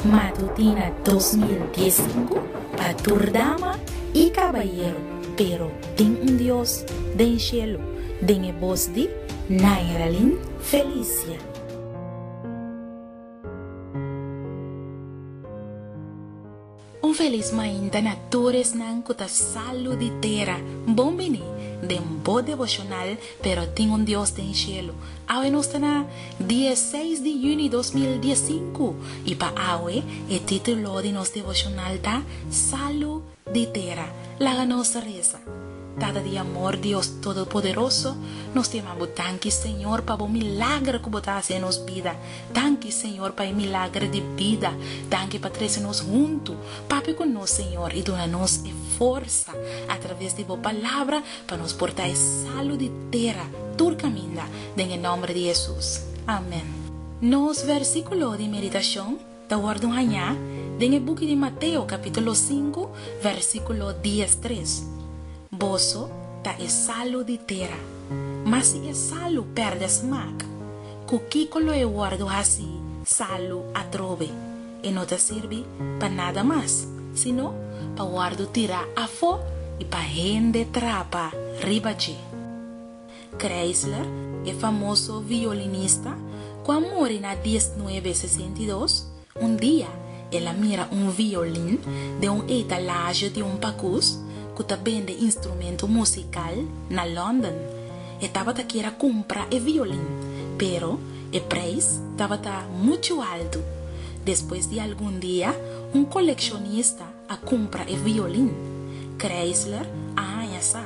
Matutina 2015 pa tur dama y cabayero, pero tin un Dios den cielo, den e bos di Nairalyn Felicia. Un felis mainta na tur esnan ku ta salu di tera. Bon bini den bo devoshonal Pero Tin un Dios den Shelu. Awe nos ta na dieseis di yüni 2015 i pa awe e título di nos devoshonal ta Salu di Tera. Laga nos resa. Tata di amor, Dios Todopoderoso, nos ta yama Bo danki, Señor, pa Bo milager ku Bo ta hasi den nos bida. Danki, Señor, pa e milager di bida. Danki pa trese nos huntu. Papia ku nos, Señor, i duna nos e forsa atraves di Bo Palabra pa nos por ta e salu di tera tur kaminda, den e nòmber di Hesus. Amèn. Nos vèrsikulo di meditashon ta wòrdu hañá den e buki di Mateo kapítulo sinku vèrsikulo diestres, Boso ta e salu di tera, ma si e salu pèrdè smak, ku kiko lo e wòrdu hasí salu atrobe? E no ta sirbi pa nada mas, sino pa wòrdu tirá afó i pa hende trapa riba dje. Kreisler, e famoso violinista ku a muri na diesnuebe sesenta i dos, un dia el a mira un violin den un etalage di un pakus ku ta bende instrumento musikal na London. E tabata kier a kumpra e violin, pero e preis tabata muchu altu. Despues di algun dia, un kolekshonista a kumpra e violin. Kreisler a haña sa,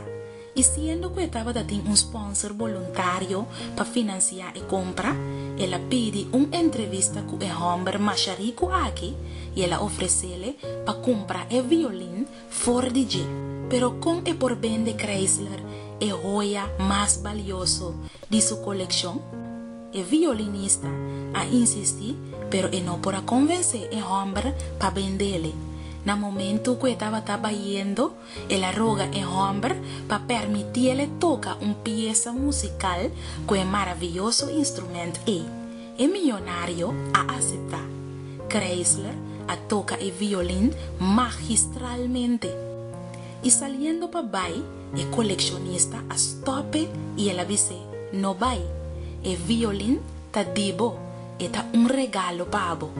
i siendo ku e tabata tin un sponsor boluntario pa finansiá e kompra, el a pidi un entrevista ku e hòmber masha riku aki i el a ofresele pa kumpra e violin for di dje. Pero kon e por bende Kreisler e hoya mas balioso di su kolekshon? E violinista a insistí, pero e no por a konvensé e hòmber pa bendele. Na momentu ku e tabata bayendo, el a roga e hòmber pa permitiele toka un piesa musikal ku e maravioso instrumènt ei. E miyonario a aseptá. Kreisler a toka e violin magistralmente. I saliendo pa bai, e kolekshonista a stòp'e i el a bis'é, No bai. E violin ta di bo. E ta un regalo pa bo.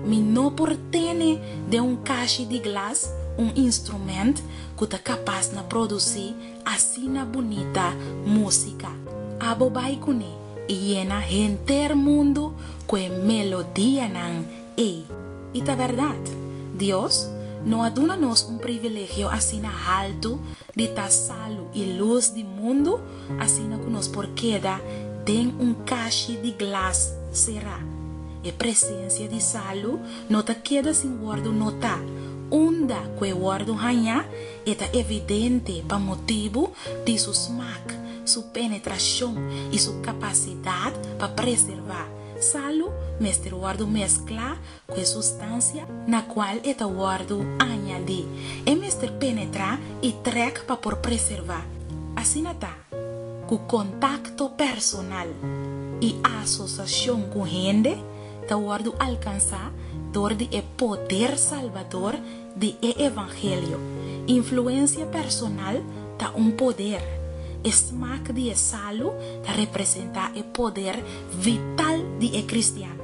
Mi no por tene den un kashi di glas un instrumènt ku ta kapas na produsí asina bunita músika. Abo bai kuné i yena henter mundu ku e melodianan ei. I ta bèrdat, Dios no a duna nos un privilegio asina haltu di ta salu i lus di mundu asina ku nos por keda den un kashi di glas será. E presensia di salu no ta keda sin wòrdu notá. Unda ku e wòrdu hañá, e ta evidente pa motibu di su smak, su penetrashon i su kapasidat pa preservá. Salu mester wòrdu mesklá ku e sustansia na kual e ta wòrdu añadí. E mester penetrá i trèk pa por preservá. Asina ta, ku kontakto personal i asosiashon ku hende ta wòrdu alkansá dor di e poder salbador di e evangelio. Influensia personal ta un poder. E smak di e salu ta representá e poder vital di e kristian.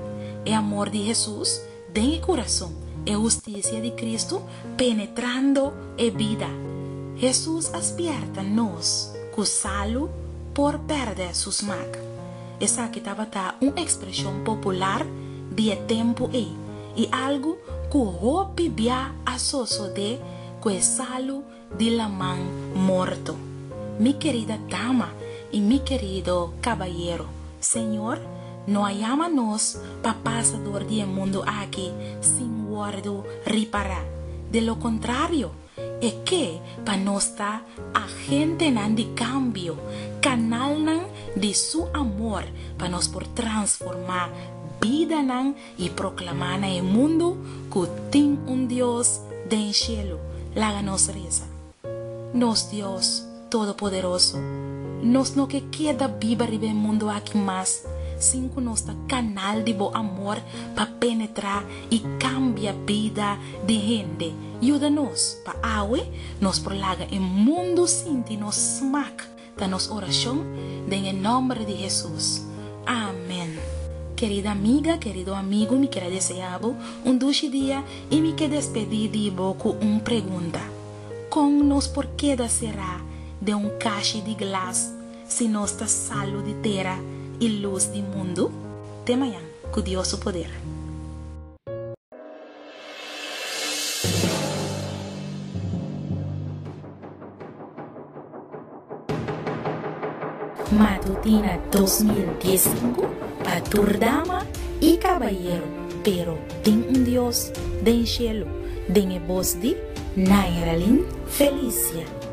E amor di Hesus den e kurason, e hustisia di Kristu penetrando e bida. Hesus a spièrta nos ku salu por pèrdè su smak. Esaki tabata un ekspreshon popular di e tempu ei i algu ku hopi bia a sosodé ku e salu di laman morto. Mi kerida dama i mi kerido kabayero, Señor no a yama nos pa pasa dor di e mundu aki sin wòrdu ripará. De lo kontrario, e ke pa nos ta agentenan di kambio, kanalnan di Su amor pa nos por transformá bidanan i proklamá na e mundu ku tin un Dios den shelu. Laga nos resa. Nos Dios Todopoderoso, nos no ke keda biba riba e mundu aki mas. Sin ku nos ta kanal di bo amor pa penetrá i kambia bida di hende. Yuda nos pa awe nos por laga e mundu sinti nos smak. Ta nos orashon den e nòmber di Hesus. Amen. Kerida amiga, kerido amigu, mi kier a deseá bo un dushi dia i mi ke despedí di bo ku un pregunta. Kon nos por keda será den un kashi di glas si nos ta salu di tera i lus di mundu? Te mañan, ku Dios su poder. Matutina 2015 pa tur dama i kabayero, pero tin un Dios den shelu, den e bos di Nairalyn Felicia.